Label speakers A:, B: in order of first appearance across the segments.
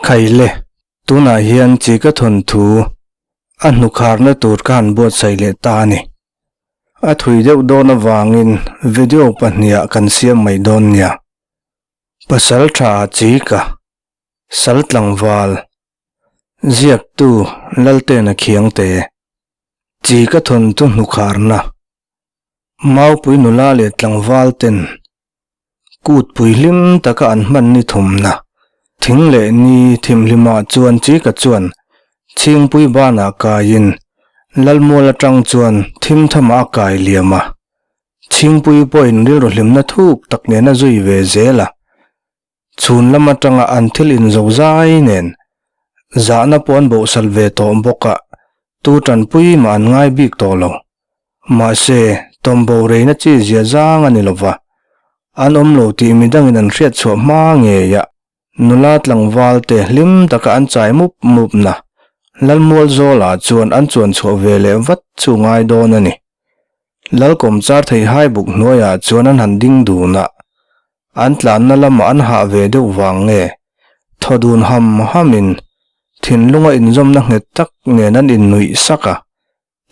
A: Khaile, tunah hian chi ka thawnthu a hnukharna tur ka han buatsaih leh ta a ni. A thui deuh dawn avangin video pahniha kan siam mai dawn nia. Pasal tha chi ka sal tlangval ziaktu Laltena Khiangte chi ka thawnthu hnukharna Maupui nula leh tlangval ten Kutpui hlim taka an hman ni thumna thing leh ni thimhlimah chuan Chika chuan Chhingpui banah kaiin Lalmual atang chuan thim thamah a kai liam a. Chhingpui pawhin rilru hlimna thuk tak nen a zui ve zel a. Chhun lam atanga an thil inzo zai nen zahna pawh an bohsal ve tawh bawk a, tu tanpui mah an ngai bik tawh lo. Mahse, tawmbo reina chi zia zang a ni lo va, an awm lo tih midangin an hriat chhuah hma ngei a, nula tlangval te hlim taka an chai mup mup na Lalmual Zawla chuan an chuan chhuah ve leh vat chu ngai dawn a ni. Lalkawm char thei hai buk hnuaiah chuan an han ding dun a, An tlanna lamah an hah ve deuh vang nge? Thaw dun ham hamin thinlunga inzawmna nghet tak nen an innuih sak a,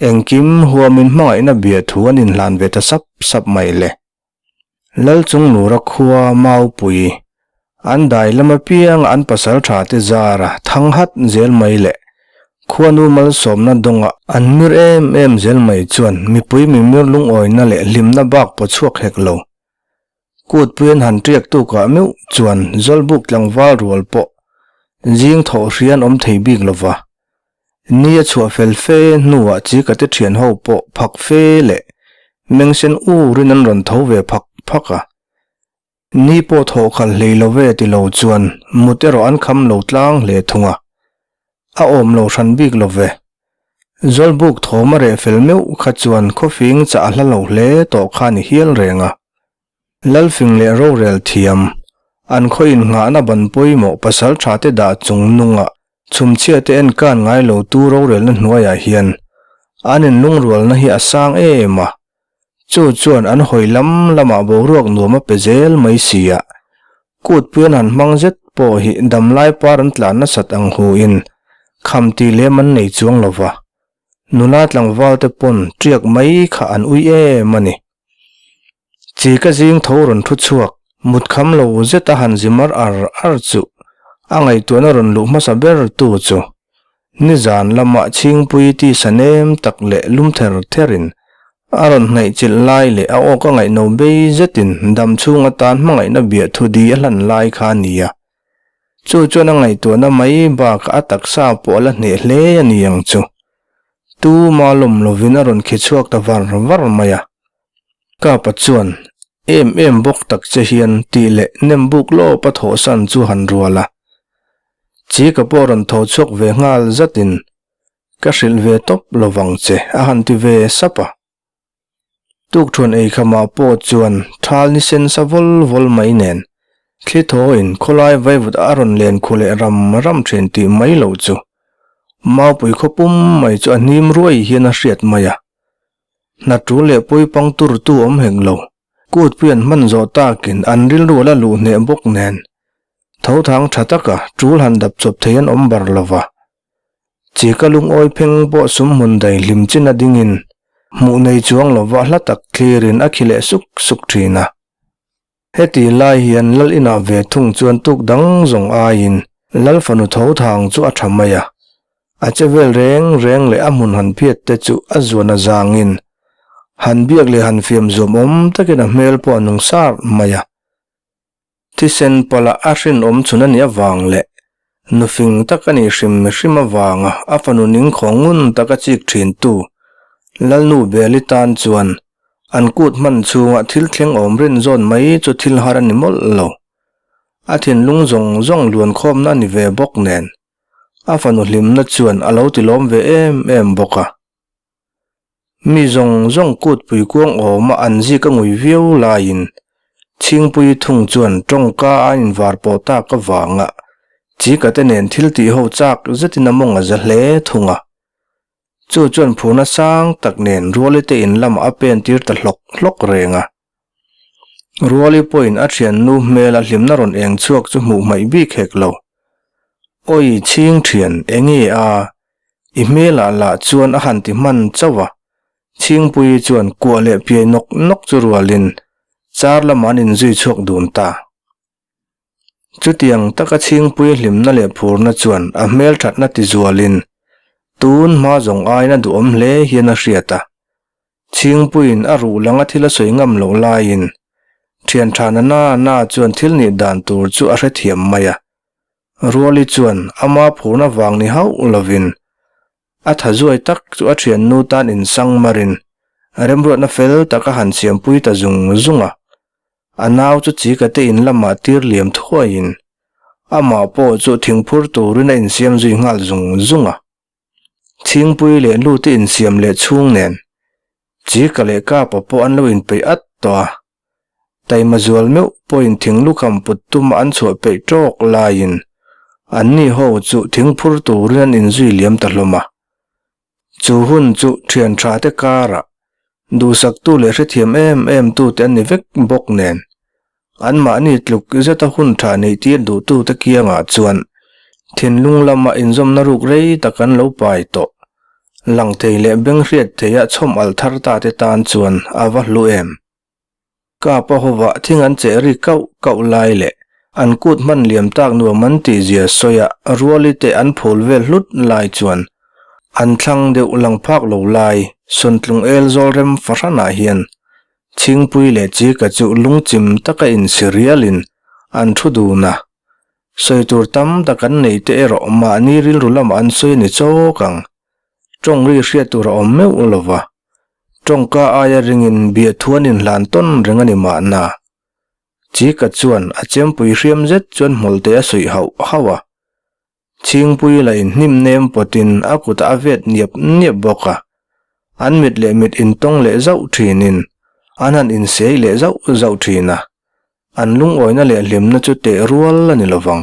A: engkim huamin hmangaihna bia thu an inhlan ve ta sap sap mai le. Lalchunglura khua Maupui, an dai lam apianga an pasal tha te zara thang hat zel mai leh khuanu malsawmna dawnga an mir em em zel mai chuan mipui mimir lungawina leh hlimna bak paw chhuak hek lo. Kutpui an han ṭiak tukah meuh chuan Zawlbuk tlangval rual pawh zing thawh hri an awm thei bik lo va. Ni a chhuah fel fe hnuah Chikate ṭhian ho pawh phak fe leh mengsen urin an rawn tho ve phak phak a. Ni pawh thawh khalh hlei lo ve ti lo chuan mut erawh an kham lo tlang hle thung a. A awm lo hran bik lo ve. Zawlbuk thawm a reh fel meuh kha chuan khawfing chah a hla lo hle tawh kha ni hial reng a. Lalfing leh rorel thiam, an khaw innghahna ban pawimawh pasal tha te dah chung nunga chhumchhia te en kan ngai lo tu rorelna hnuaiah hian an inlungrualna hi a sang em a, chu chuan an hawi lam lamah boruak nuam a pe zel mai si a, Kutpui an han hmang zet pawh hi damlai par an tlan nasat ang huin kham tih lem an nei chuang lo va, nula tlangval te pawn ṭiak mai kha an ui em a ni. Chi ka zing tho rawn thu chhuak, mut kham lo zet a han zi mar ar ar chu a ngaihtuahna rawn luh hmasa ber tu chu nizan lamah Chhingpui tisa nem tak leh lum ther therin A rawn hnaih chilh lai leh a awk a ngaihno bei zetin dam chhung atan hmangaihna biah thu di a hlan lai kha a ni a. Chu chuan a ngaihtuahna mai bakah a taksa pawh a la hneh hle a ni ang chu. Tuma lawm lovin a rawn khi chhuak ta var var mai a. Kapa chuan, Em em bawk tak che hian tih leh nem buk lawp a thawhsan chu han rual a. Chika pawh rawn tho chhuak ve nghal zatin Ka hrilh ve tawp lo vang che, a han ti ve sap a. Tukthuan ei khamah pawh chuan thal ni sen sa vawl vawl mai nen thli thawiin khawlai vaivut a rawn len khu leh ram ram thin tih mai lo chu Maupui khaw pum mai chu a hnim ruai hian a hriat mai a. Hna tul leh pawipang tur tu awm hek lo. Kutpui an hman zawh takin an rilru a la luh hneh bawk nen tho thang tha taka tul han dap chawp thei an awm bar lo va. Chi ka lungawi pheng pawh sum hmun dai hlim chin a dingin hmuh nei chuang lova hla tak thlirin a khi leh suk suk thin a. Heti lai hian Lal inah ve thung chuan tuk dang zawng aiin Lal fanu tho thang chu a tha mai a. A che vel reng reng leh a hmun han phiat te chu a zuan a zangin han biak leh han fiam zuam awm takin a hmel pawh a nung sar mai a. Thisen pala a hrinawm chhun a nih avang leh nufing tak a nih hrim hrim avanga a fanu ning khaw ngun taka chik thintu Lalnu Beli tan chuan an kut hman chhunga thil thleng awm rin zawn mai chu thil har a ni mawlh lo. A thinlung zawng zawng luan khawmna a ni ve bawk nen a fanu hlimna chuan a lo tilawm ve em em bawk a. Mi zawng zawng kutpui kuang awma an zik a ngui viau laiin Chhingpui thung chuan tawngka a invar pawh tak avanga Chika te nen thil tih ho chak zetin a mawng a za hle thung a. Chu chuan phurna sang tak nen Ruali te in lamah a pen tir ta hlawk hlawk reng a. Ruali pawhin a thiannu hmela hlimna rawn eng chhuak chu hmuh hmaih bik hek lo. Awi chhing thian enge a? I hmelah lah chuan a han ti hman chauh a. Chhingpuii chuan kuah leh piai nawk nawk chu rualin car lamah an inzui chhuak dun ta. Chutiang taka Chhingpuii hlimna leh phurna chuan a hmelthatna tizualin tun hma zawng aiin a duhawm hle hian a hriat a. Chhingpuiin a ruh langa thil a sawi ngam loh laiin thian tha na na na chuan thil nih dan tur chu a hrethiam mai a. Ruali chuan ama phurna vang ni hauh lovin A tha zuai tak chu a thiannu tan insang marin remruatna fel tak a han siampui ta zung zung a. A nau chu chikate in lamah tir liam thuaiin amah pawh chu thingphur turin a insiam zui nghal zung zung a. Chhingpui leh lute insiam leh chhung nen chika leh kapa pawh an lo inpeih at tawh a. Taima zual meuh pawhin thing lukham put tuma an chhuah peih tawk laiin anni ho chu thing phur turin an inzui liam ta hlawm a. Chu hun chu thian tha te karah duhsaktu leh hrethiam em em tute an ni vek bawk nen anmahni tluk zeta hun tha neih tir duhtute kiangah chuan thinlung lama inzawmna ruk rei tak an lo pai tawh. Lang thei leh beng hriat theia chhawm alh thar ta te tan chuan a va hlu em. Kap a hawah thing an cheh ri kauh kauh lai leh an kut hman liam tak nuam an tih zia sawi a ruali te an phul vel hlut lai chuan an thlang deuh lang phak lo lai Sawntlung el zawl rem fahranah hian Chhingpui leh Chika chu lungchim taka insi rialin an thu dun a. Sawi tur tam tak an nei te erawh mahni rilru lamah an sawi a ni chawk ang. Tawng ri hriat tur a awm meuh lo va. Tawngka aia ringin biathu an inhlan tawn reng a ni mahna. Chika chuan a chempui hriam zet chuan hmawlhte a suih hauh hauh a. Chhingpui la inhnim nem pawtin a kutah a vet niap niap bawk a. An mit leh mit intawng leh zauh thinin an han insei leh zauh zauh thin a. An lungawina leh hlimna chu teh rual a ni lovang.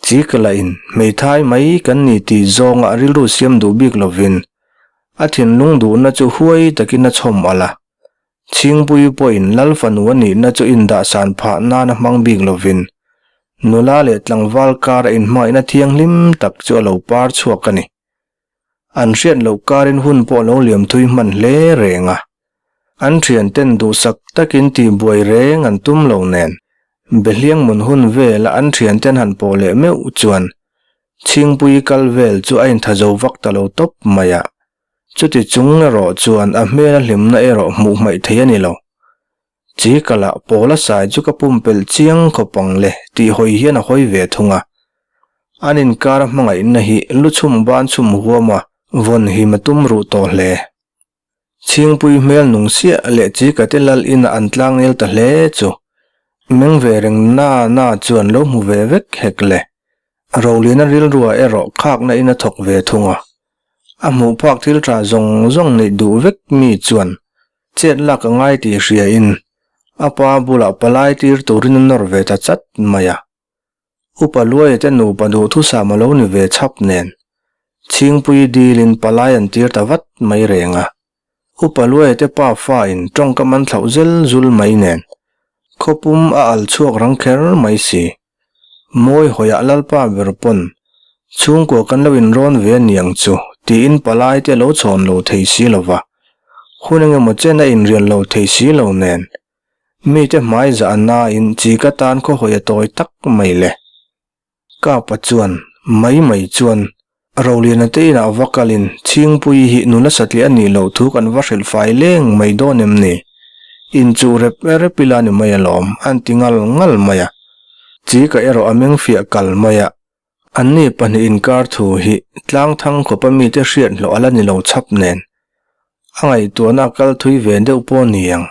A: Chik lahin hmeithai mai kan ni tih zawnga rilru siam duh bik lovin a thinlung duhna chu huai takin a chhawm alh a. Chhingpui pawhin Lal fanu a nihna chu indahsan phah nan a hmang bik lovin nula leh tlangval kara inhmangaihna thianghlim tak chu a lo par chhuak a ni. An hriat loh karin hun pawh a lo liam thui hman hle reng a. An thianten duhsak takin tihbuai reng an tum lo nen, Behliang mun hun vela an thianten han pawh leh meuh chuan Chhingpui kal vel chu a intha zo vak ta lo tawp mai a. Chuti chung erawh chuan a hmela hlimna erawh hmuh hmaih thei a ni lo. Chi kalah Pawla sai chu ka pumpelh chiang khawp ang le tih hawi hian a hawi ve thung a. An inkar a hmangaihna hi lu chhum ban chhum huam a vawn him a tum ruh tawh hle. Chhingpui hmel nung siah leh chi ka te lal inah an tlang nel ta hle chu. Meng ve reng na na chuan lo hmu ve vek hek le. Roliana rilrua erawh khakna in a thawk ve thung a. A hmuh phak thil tha zawng zawng neih duh vek mi chuan Chet lak a ngai tih hria in a pa bulah palai tir turin a nawr ve ta chat mai a. Upa Luaia te nupa duhthusam a lo ni ve chhap nen Chhingpui dilin palai an tir ta vat mai reng a. Upa Luaia te pa fa in tawngkam an thlauh zel zul mai nen khawpum a al chhuak rang kher mai si. Mawi hawiah Lalpa ber pawn chhungkua kan lo inrawn ve a niang chu tiin palai te a lo chhawn lo thei si lo va, hun engemaw chen a inrial lo thei si lo nen mite hmai zah a nain chi ka tan khaw hawi a tawi tak mai le. Kapa chuan mai mai chuan Roliana te inah va kalin Chhingpuii hi nula satliah a nih loh thu kan va hrilh fai leng mai dawn em ni? Inchuh rep rep ila ni mai alawm, an ti ngal ngal mai a. Chika erawh a meng fiah kal mai a, anni pahnih inkar thu hi tlangthang khawpa mite hriat hlawh a la ni lo chhap nen. A ngaihtuahna a kal thui ve deuh pawh ni ang.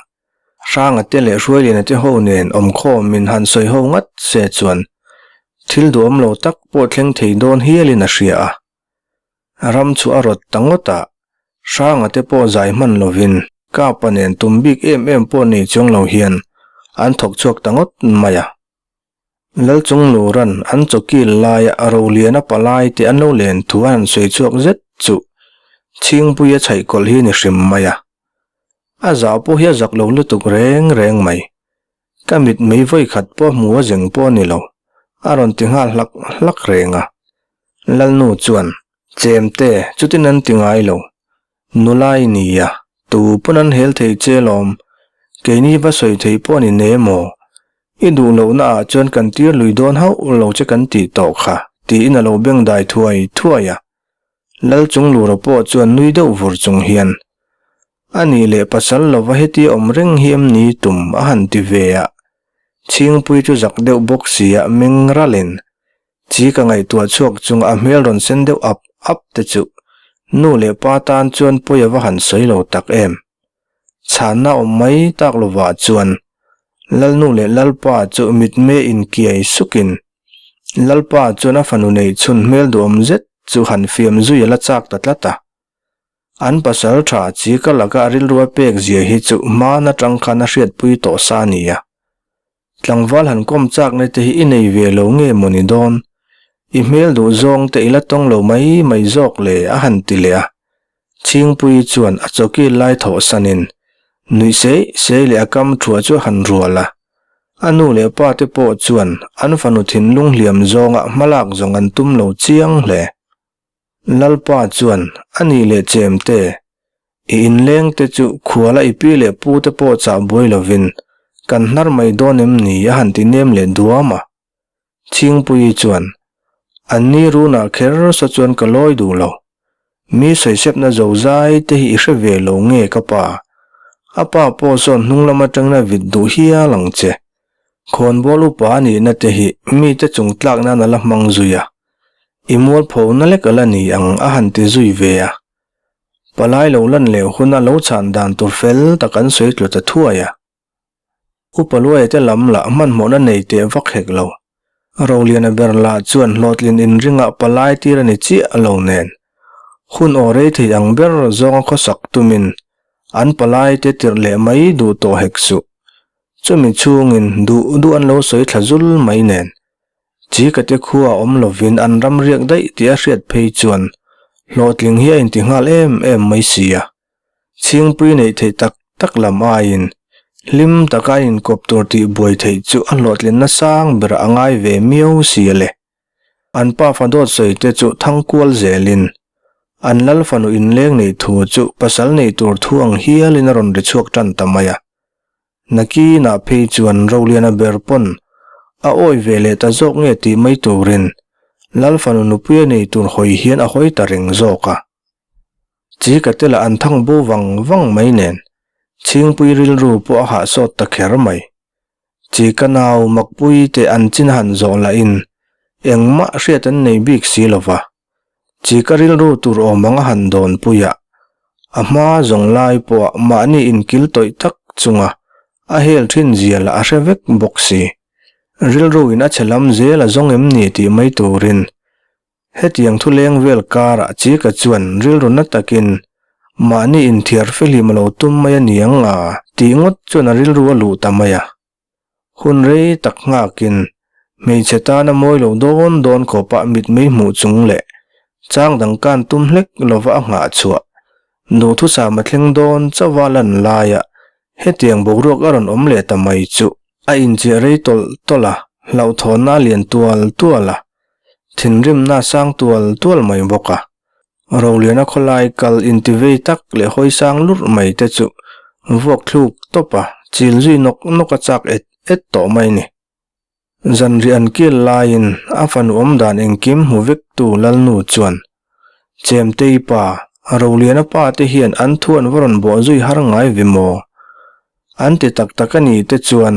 A: Hranga te leh Hruailiana te ho nen awmkhawm min han sawi ho ngat se chuan thil duhawm lo tak pawh thleng thei dawn hialin a hria a. Ram chu a rawt ta ngawt a, Hranga te pawh zai hman lovin Kapa nen tum bik em em pawh nei chuang lo hian an thawk chhuak ta ngawt mai a. Lalchungluran an chawkil laia Roliana palai te an lo len thu a han sawi chhuak zet chu Chhingpuia chhaihkawlh hi ni hrim mai a. A zah pawh hi a zak lo lutuk reng reng mai. Ka mit mei vawi khat pawh hmu a zeng pawh a ni lo. A rawn ti nghal hlak hlak reng a. Lalnu chuan, Chemte, chutin an ti ngai lo. Nula i ni a, tu pawn an hel thei che lawm. Keini va sawi thei pawh a ni ne maw? I duh lohna ah chuan kan tir lui dawn hauh lo che kan tih tawh kha, tiin a lo beng dai thuai thuai a. Lal chung lura pawh chuan nui deuh vur chung hian, A nih leh pasal lova hetia awm reng hi em ni tum a han ti ve a. Chhingpui chu zak deuh bawk si a meng ralin Chi ka ngaihtuah chhuak chung a hmel rawn sen deuh ap ap te chu nu leh pa tan chuan pawi a va han sawi lo tak em. Chhanna awm mai tak lovah chuan Lalnu leh Lalpa chu mitme inkiai sukin Lalpa chuan a fanu neih chhun hmel duhawm zet chu han fiam zui a la chak ta tlat a. An pasal tha chi ka laka a rilru a pek zia hi chu hman atang khan a hriatpui tawh sa a ni a. Tlangval han kawm chakna te hi i nei ve lo nge maw ni dawn? I hmel duh zawng te i la tawng lo mai mai zawk le a han ti leh a. Chhingpuii chuan a chawki lai thawh sanin nuih sei sei leh a kam thua chu a han rual a. A nu leh pa te pawh chuan an fanu thinlung hliam zawnga hmalak zawng an tum lo chiang hle. Lalpa chuan, A nih leh chem te, i inleng te chu khuala i pi leh pu te pawh chah buai lovin kan hnar mai dawn em ni a han ti nem leh duam a. Chhingpuii chuan, An ni runah kher saw chuan ka lawi duh lo. Mi sawisepna zo zai te hi i hre ve lo nge ka pa? A pa pawh sawn hnung lam atangin a vit duh hial ang che. Khawnbawl upa a nihna te hi mite chung tlak nan a la hmang zui a. I mualpho na lek a la ni ang a han ti zui ve a. Palai lo lan leh huna lo chhan dan tur fel tak an sawi tlu ta thuai a. Upa Luaia te lam lah hmanhmawhna nei teh vak hek lo. Roliana ber lah chuan hlawhtlin inringah palai tir a ni chiah lo nen. Hun aw rei thei ang ber zawnga khawsak tumin an palai te tirh leh mai duh tawh hek suh. Chumi chhungin duh duh an lo sawi thla zul mai nen. Chikate khua awm lovin an ram riak daih tih a hriat phei chuan hlawhtling hi a inti nghal em em mai si a. Chhingpui neih theih tak tak lam aiin hlim taka a inkawp tur tih buai theih chu a hlawhtlinna sang berah a ngai ve miau si a le. An pafa dawt sawi te chu thang kual zelin an lal fanu inleng neih thu chu pasal nei tur thu ang hialin a rawn ri chhuak tan ta mai a. Nakinah phei chuan Roliana ber pawn a awi ve leh ta zawk nge tih mai turin Lal fanu nupuia nei tur hawi hian a hawi ta reng zawk a. Chika te lah an thang bo vang vang mai nen Chhingpui rilru pawh a hah sawt ta kher mai. Chika nau Makpui te an chin han zawh lahin engmah hriat an nei bik si lova. Chika rilru tur awm ang a han dawn pui a, a hma zawng lai pawha mahni inkil tawih tak chunga a hel thin zia lah a hre vek bawk si. Rilru in a chhe lam zel a zawng em ni tih mai turin hetiang thu leng vel karah Chika chuan rilru na takin mahni inthiar fihlim a lo tum mai a ni ang a tih ngawt chuan a rilru a luh ta mai a. Hun rei tak nghakin hmeichhe tana mawi lo dawn dawn khawpah mitmei hmuh chung leh chang dang kan tum hlek lova a nghah chhuah duhthusam a thleng dawn chauha lan laia hetiang boruak a rawn awm leh ta mai chu a inchiah rei tawlh tawlh a, hlauhthawnna a lian tual tual a, thinrimna a sang tual tual mai bawk a. Roliana khawlai kal intivei tak leh hawi sang lurh mai te chu vuak thluk tawp a, chil zui nawk nawk a chak et et tawh mai ni. Zanriah an kil laiin a fanu awmdan engkim hmu vektu Lalnu chuan, Chemtei pa, Roliana pa te hian an thu an va rawn bawh zui har ngai ve maw? An ti tak tak a ni te chuan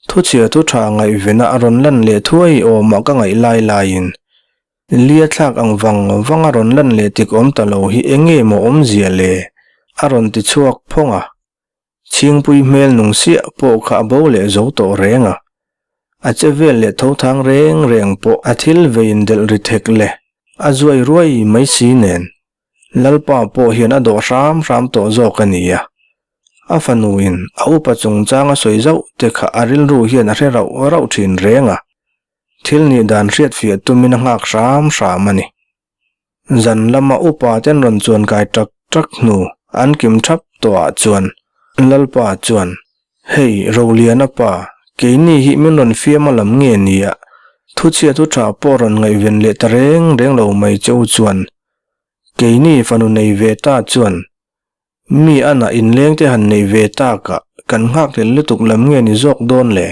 A: thuchhia thu tha ngaihvena a rawn lan leh thuai awmah ka ngaih lai laiin Lia thlak ang vang vang a rawn lan leh tik awm ta lo hi eng nge maw awmzia le? a rawn ti chhuak phawng a. Chhingpui hmel nung siah pawh kha a bo leh zo tawh reng a. A che vel leh tho thang reng reng pawh a thil vei indelh ri thek le a zuai ruai mai si nen. Lalpa pawh hian a dawh hram hram tawh zawk a ni a. A fanuin a upa chungchang a sawi zauh te kha a rilru hian a hre rauh rauh thin reng a. Thil nih dan hriatfiah tumin a nghak hram hram a ni. Zan lama upa ten rawn chuan kai tak tak hnu an kim thap tawhah chuan Lalpa chuan, Hei, Roliana pa, keini hi min rawn fiam a lam nge nia? Thuchhia thu tha pawh rawn ngaihven leh ta reng reng lo mai che u chuan keini fanu nei ve ta chuan mi anah inleng te han nei ve takah kan nghakhlel lutuk lam nge ni zawk dawn le?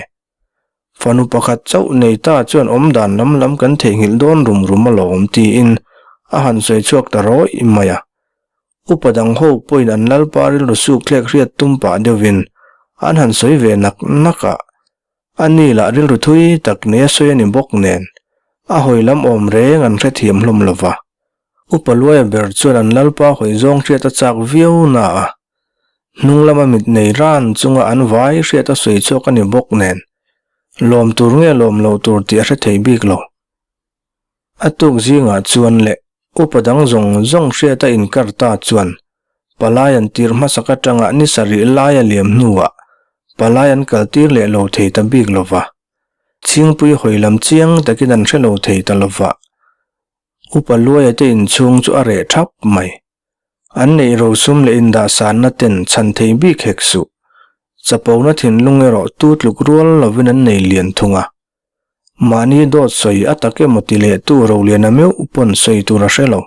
A: Fanu pakhat chauh nei ta chuan awmdan lam lam kan theihnghilh dawn rum rum alawm tiin a han sawi chhuak ta rawih mai a. Upa dang ho pawhin an lalpa rilru suk thlek hriat tum pah deuhin an han sawi ve nak nak a. A ni lah rilru thui tak nei a sawi a ni bawk nen, a hawi lam awm reng an hrethiam hlawm lo va. Upa Luaia ber chuan an lalpa hawi zawng hriat a chak viau na a, hnung lama mit nei ran chunga an vai hriat a sawi chhuak a ni bawk nen, lawm tur nge lawm lo tur tih a hre thei bik lo. A tuk zingah chuan leh upa dang zawng zawng hriata inkar ta chuan palai an tir hmasak atanga ni sarih lai a liam hnuah palai an kal tir leh lo thei ta bik lo va. Chhingpui hawi lam chiang takin an hre lo thei ta lo va. Upa Luaia te inchhung chu a reh thap mai. An neih rosum leh indahsanna ten chhan thei bik hek suh. Chapona thinlung erawh tu tluk rual lovin an nei lian thung a. Mahni dawt sawi a tak emaw ti leh tu Roliana meuh pawn sawi tur a hre lo.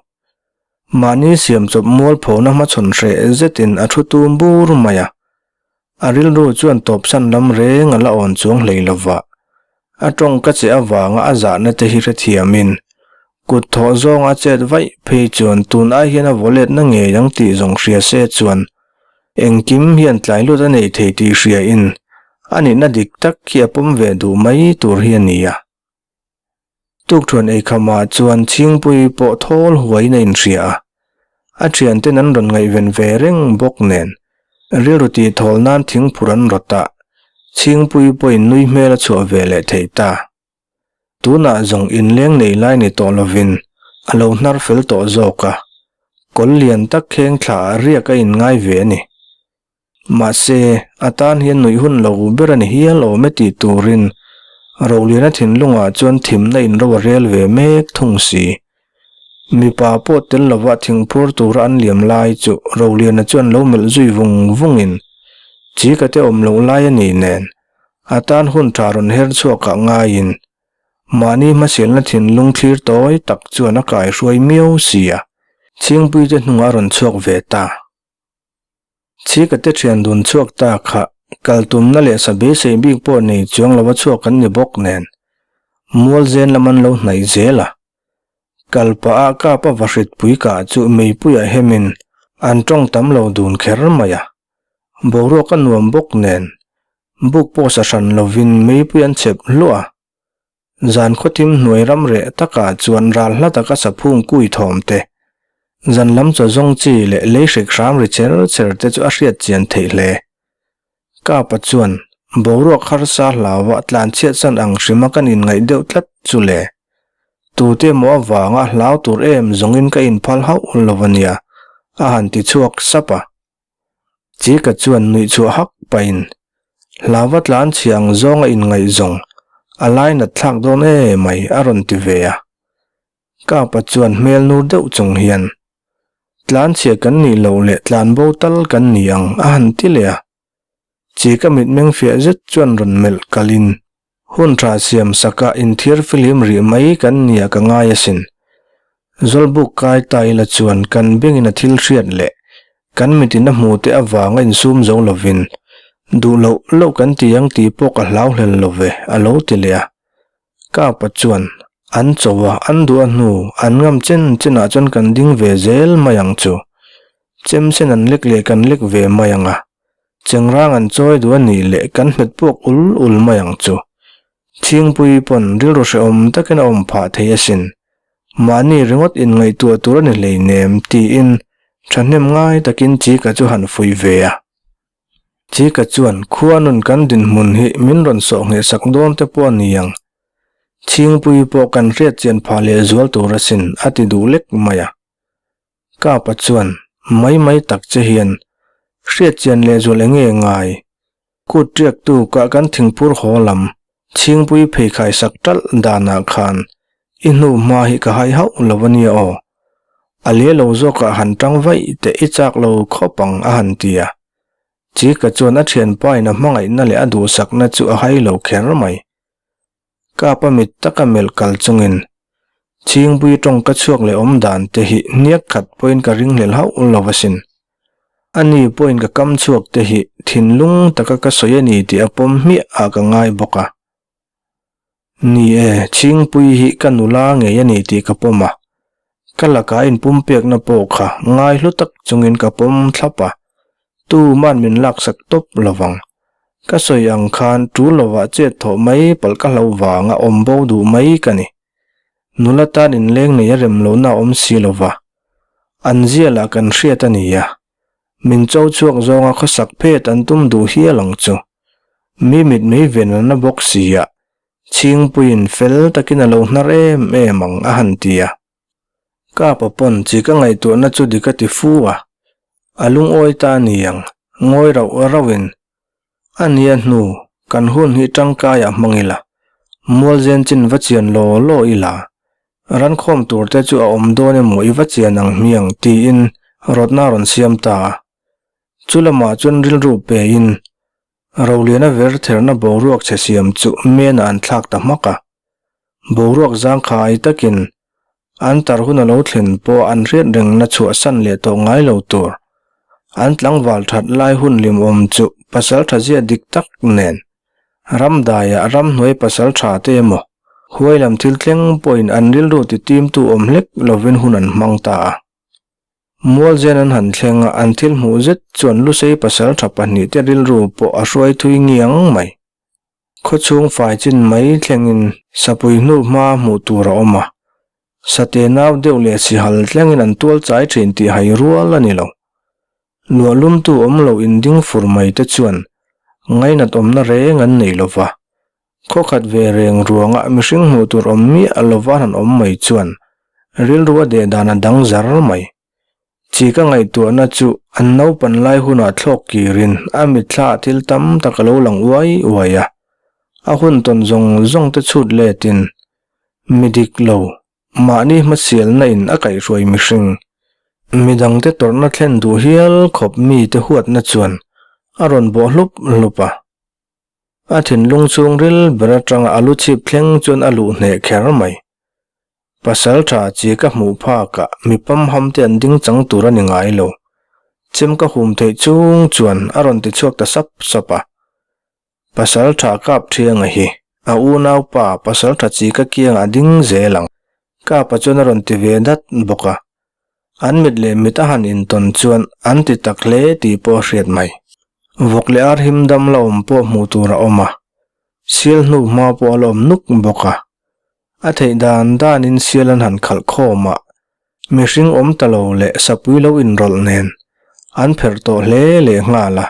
A: Mahni siamchawp mualphona hmachhawn hreh zetin a thu tum bur mai a. A rilru chuan tawpsan lam reng a la awn chuang hlei lova. A tawngka che avanga a zahna te hi hrethiamin kut thawh zawnga chet vaih phei chuan tun ai hian a vawletna ngei ang tih zawng hria se chuan Engkim hian tlai lut a nei thei tih hria in a nihna dik tak hi a pawm ve duh mai tur hi a ni a. Tukthuan eikham ah chuan Chhingpui pawh thawl huaiin a inhria a, a thianten an rawn ngaihven ve reng bawk nen rilru tih thawl nan thingphur an rawt a, Chhingpui pawhin nui hmel a chhuah ve leh thei ta. Tunah zawng inleng nei lai ni tawh lovin a lo hnar fel tawh zawk a, kawl lian tak kheng thla ah riak a inngai ve a ni. Mahse, a tan hian nuih hun lo ber a ni hial awm e tih turin Roliana thinlungah chuan thimna inro a rel ve mek thung si. Mipa pawh tel lova thingphur tura an liam lai chu Roliana chuan lo melh zui vung vungin, Chika te awm loh lai a ni nen, A tan hun tha rawn her chhuak ah ngaiin mahni hmasialna thinlung thlir tawi tak chuan a kaihruai miau si a, Chhingpuite hnungah a rawn chhuak ve ta. Chhikate thian dun chhuak ta kha kal tumna leh sa beisei bik pawh nei chuang lova chhuak an ni bawk nen mual zen lam an lo hnaih zel a. Kal pah ah kap a vahritpui kah chu meipuiah hemin an tawng tam lo dun kher mai a. Boruak a nuam bawk nen, buk pawh sa hran lovin meipui an chep hluah a. Zan khawthim hnuai ram reh takah chuan ral hla taka saphung kui thawm te, zan lam chaw zawng chi leh lei hrek hram ri cher cher te chu a hriat chian theih hle. Kapa chuan boruak harsa hlaua tlan chhiat san ang hrima kan inngaih deuh tlat chu le. Tute emaw avanga hlau tur em zawngin ka inphal hauh lo a nia, a han ti chhuak sap a. Chika chuan nuih chhuah hak pahin, Hlauva tlan chhia ang zawnga inngaihzawng a lainat thlak dawn e mai a rawn ti ve a. Kapa chuan hmel nur deuh chung hian, Tlan chhia kan nih loh leh tlan bo tal kan ni ang a han ti leh a. Chika mitmeng fiah zet chuan rawn melh kalin, Hun tha siam saka inthiar filim rih mai kan nia ka ngai asin. Zawlbuk kai ta ila chuan kan bengin a thil hriat leh kan mitin a hmu te avanga insum zo lovin duh loh loh kan ti ang tih pawh ka hlau hlel lo ve a lo ti leh a. Kapa chuan an cho a, an duh a hnu an ngam chen chenah chuan kan ding ve zel mai ang chu. Chem sen an lek leh kan lek ve mai ang a. Chengrang an chawi duh a nih leh kan hmet puak ul ul mai ang chu. Chhingpui pawn rilru hrehawm takin a awm phah thei asin. Mahni ringawt inngaihtuah tur a ni hleinem tiin thahnem ngai takin Chika chu han fuih ve a. Chika chuan khua nun kan dinhmun hi min rawn sawh ngheh sak dawn te pawh a ni ang. Chhingpui pawh kan hriat chian phah leh zual tur asin a ti duh lek mai a. Kapa chuan mai mai tak che hian hriatchian leh zual enge ngai? Kut riak tu kah kan thingphur haw lam chhingpui pheikhai sak talh danah khan i hnu hma hi ka hai hauh lo a nia aw. A le lo zawkah han tang vaih teh i chak lo khawp ang a han ti a. Chika chuan a thianpa in a hmangaihna leh a duhsakna chu a hai lo kher mai. Kapa mit taka melh kal chungin Chhingpui tawng ka chhuak leh awm dan te hi hniak khat pawhin ka ringhlel hauh lo asin. Ani pawhin ka kam chhuak te hi thinlung taka ka sawi a ni tih a pawm hmiah ah ka ngai bawk a. Ni e, Chhingpui hi ka nula ngei a ni tih ka pawm a. Ka lakah a inpumpekna pawh kha ngai hlu tak chungin ka pawm thlap a, tuman min laksak tawp lovang. Ka sawi ang khan tul lovah chet thawh mai palh ka hlo vanga awm bo duh mai ka ni. Nula tan inleng nei a rem lohna a awm si lova, an zia lah kan hriat a ni a, min cho chhuak zawnga khawsak phet an tum duh hial ang chu. Mi mit mei ven a na bawk si a, Chhingpuiin fel takin a lo hnar em em ang a han ti a. Kapa pawn chi ka ngaihtuahna chu dik a ti fu a, a lungawi ta a ni ang, ngawi rauh rauhin A nia hnu, kan hun hi tangkaiah hmang ila, mualzen chin va chian law law ila, rankhawm tur te chu a awm dawn emaw i va chian ang hmiang tiin rawtna a rawn siam ta a. Chu lamah chuan rilru pein Roliana ver therna boruak chhe siam chu menah an thlak ta hmak a. Boruak zangkhai takin an tar hun a lo thlen pawh an hriat rengna chhuahsan leh tawh ngai lo tur. An tlangval that lai hun limawm chu pasal tha zia dik tak nen ramdaiah ramhnuai pasal tha te emaw huai lam thil thleng pawhin an rilru ti timtu awm hlek lovin hun an hmang ta a. Mualzen an han thleng a, an thil hmuh zet chuan Lusei pasal tha pahnihte rilru pawh a hruai thui ngiang mai. Khawchhung fai chin mai thlengin sapui hnu hma hmuh tur a awm a, sate nau deuh leh sihal thlengin an tual chai thin tih hai rual a ni lo. Luahlumtu awm lo inding fur mai te chuan ngainat awmna reng an nei lo va, khawkhat ve reng ruanga mihring hmuh tur awm miah lova han awm mai chuan rilru a deh dan a dang zar mai. Chi ka ngaihtuahna chu an naupan lai hunah thlawk kirin a mitthla ah thil tam tak a lo lang uai uai a, a hun tawn zawng zawng te chhut letin mi dik lo, mahni hmasialna in a kaihhruai mihring, midangte tawrhna thlen duh hial khawp mite huatna chuan a rawn bawh hlup hlup a. A thinlung chhungril ber atanga a lu chhip thleng chuan a luh hneh kher mai. Pasal tha chi ka hmuh phakah mi pamham te an ding chang tur a ni ngai lo. Chem ka hum theih chung chuan a rawn ti chhuak ta sap sap a. Pasal tha kap thianga hi a unaupa pasal tha chi ka kiangah a ding zel ang. Kapa chuan a rawn ti ve dat bawk a. An mit leh mit a han intawn chuan an ti tak hle tih pawh a hriat mai. Vawk leh ar him dam la awm pawh hmuh tur a awm a. Sial hnu hma pawh a la awm nuk bawk a. A theih dan danin sial an han khalh khawm a, mihring awm ta lo leh sapui lo inrawlh nen an pherh tawh hle leh nghal a,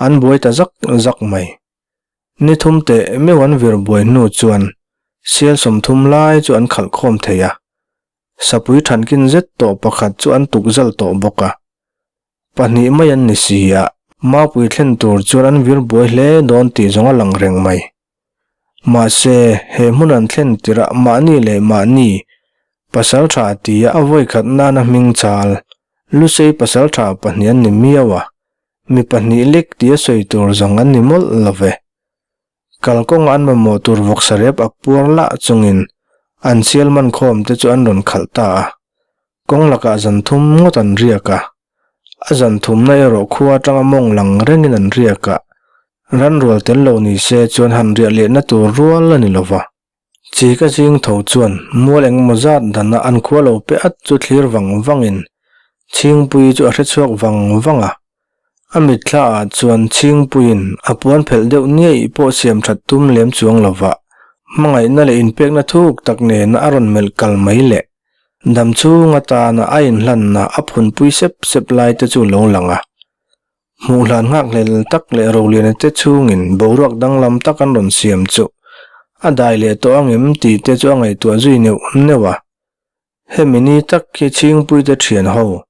A: an buai ta zak zak mai. Ni thum teh meuh an vir buai hnu chuan sial 30 lai chu an khalh khawm thei a, sapui thankin zet tawh pakhat chu an tukzal tawh bawk a. Pahnih mai an ni si a, maupui thlen tur chuan an vir buai hle dawn tih zawng a lang reng mai. Mahse, he hmun an thlen tirah mahni leh mahni pasal tha tia a vawikhat nana hming chal Lusei pasal tha pahnih an ni miau a, mi pahnih lek tia sawi tur zawng an ni mawlh lo ve. Kalkawnga an mamawh tur vawksa rep ak puar lah chungin an sial man khawm te chu an rawn khalh ta a, kawng lakah zan thum ngawt an riak a, A zan thumna erawh khua atanga mawng lang rengin an riak a, ranrual tel lo ni se chuan han riah lehna tur rual a ni lo va. Chi ka zing tho chuan mual engemaw zat dana an khua lo pe at chu thlir vang vangin Chhingpui chu a hre chhuak vang vang a. A mitthla ah chuan Chhingpuiin a puan phelh deuh niaih pawh siam that tum lem chuang lo va, hmangaihna leh inpekna thuk tak nena a rawn melh kal mai leh Dam chhung atana a inhlanna a phunpui sep sep lai te chu lo lang a. Hmuh hlan nghakhlel tak leh Roliana te chhungin boruak danglam tak an rawn siam chu a dai leh tawh ang em tih te chu a ngaihtuah zui neuh neuh a. Hemi ni tak hi Chhingpui te thian ho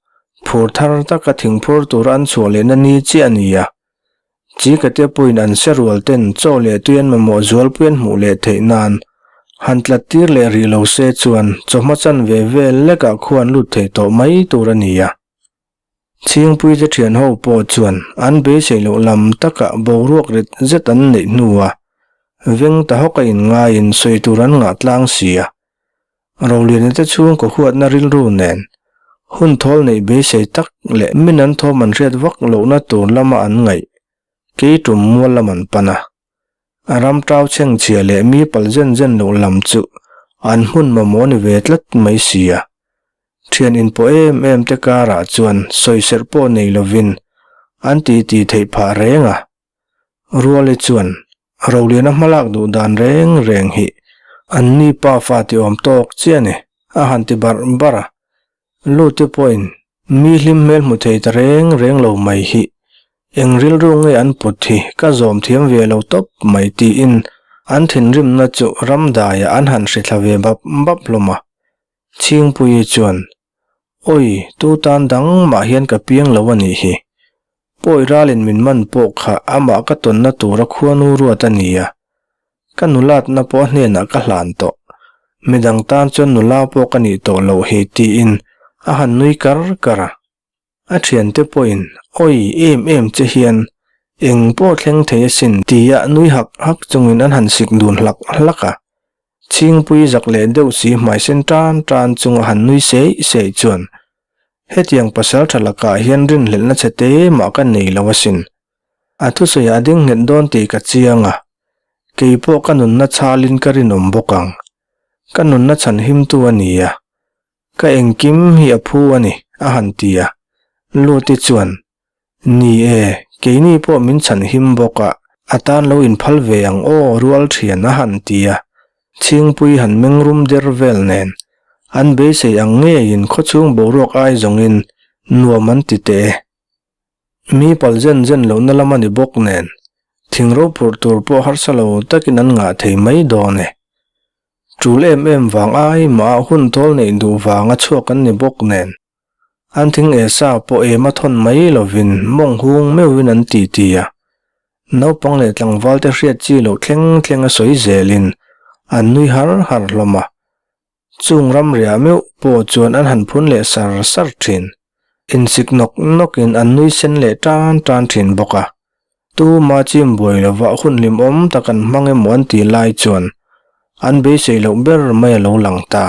A: phur thar taka thingphur tura an chhuah lehna ni chiah a ni a. Chikate pawhin an se rual ten chaw leh tui an mamawh zualpui an hmuh leh theih nan han tlat tir leh rih lo se chuan chawhma chan ve vel lekah khu an lut thei tawh mai tur a ni a. Chhingpui te thian ho pawh chuan an beisei loh lam takah boruak rit zet an neih hnuah. Veng ta hawk a inngaiin sawi tur an ngah tlang si a. Roliana te chhungkaw huatna rilru nen hun thawl neih beisei tak leh min an thawm an hriat vak lohna tur lama an ngaih kei tum mual lam an pan a. A ram tau chhengchhia leh mi pal zen zen loh lam chu an hmun mamawh ni ve tlat mai si a. Thian inpawh em em te karah chuan sawiserh pawh nei lovin an titi theih phah reng a. Ruali chuan Roliana hmalak duh dan reng reng hi an ni pa fa ti awm tawk chiah a ni, a han ti barh barh a. Lute pawhin mi hlim hmel hmu thei ta reng reng lo mai hi eng rilru nge an put hi ka zawm thiam ve lo tawp mai tiin an thinrimna chu ramdaiah an han hrithla ve bap bap hlawm a. Chhingpuii chuan Awi, tu tan dang mah hian ka piang lo a nih hi. Pawi ralin min man pawh kha amah ka tawnna tura khuanu ruat a ni a. Ka nulatna pawh a hnenah ka hlan tawh. Midang tan chuan nula pawh ka nih tawh loh hi tiin a han nui kar kar a. A thiante pawhin awi em em che hian eng pawh thleng thei asin tia nui hak hak chungin an han sik dun hlak hlak a. Chhingpui zak leh deuh si hmai sen tan tan chunga han nui seih seih chuan hetiang pasal tha lakah hian rinhlelhna chhe te mah ka nei lo asin. A thusawiah a ding nghet dawn tih ka chiang a, kei pawh ka nunna chhalin ka rinawm bawk ang. Ka nunna chhanhimtu a ni a, Ka engkim hi a phu a ni, a han ti a. Luti chuan, Ni e, keini pawh min chhan him bawk a, a tan lo inphal ve ang aw, rual thian a han ti a. Chhingpui han meng rum der vel nen, an beisei ang ngeiin khawchhung boruak ai zawngin nuam an ti teh e. Mi pal zen zen lohna lam a ni bawk nen, thing ro phurh tur pawh harsa lo takin an ngah thei mai dawn e. Tul em em vang ai mah hun thawl neih duh vanga chhuak an ni bawk nen, an thing e sa pawh em a thawn mai lovin mawng hung meuhin an ti ti a. Naupang leh tlangval te hriat chi loh thleng thleng a sawi zelin an nui har har hlawm a. Chung ramriah meuh pawh chuan an han phun leh sar sar thin. Insik nawk nawkin an nui sen leh tan tan thin bawk a. Tuma chim buai lova hun hlimawm tak an hmang emaw an tih lai chuan an beisei loh ber mai a lo lang ta.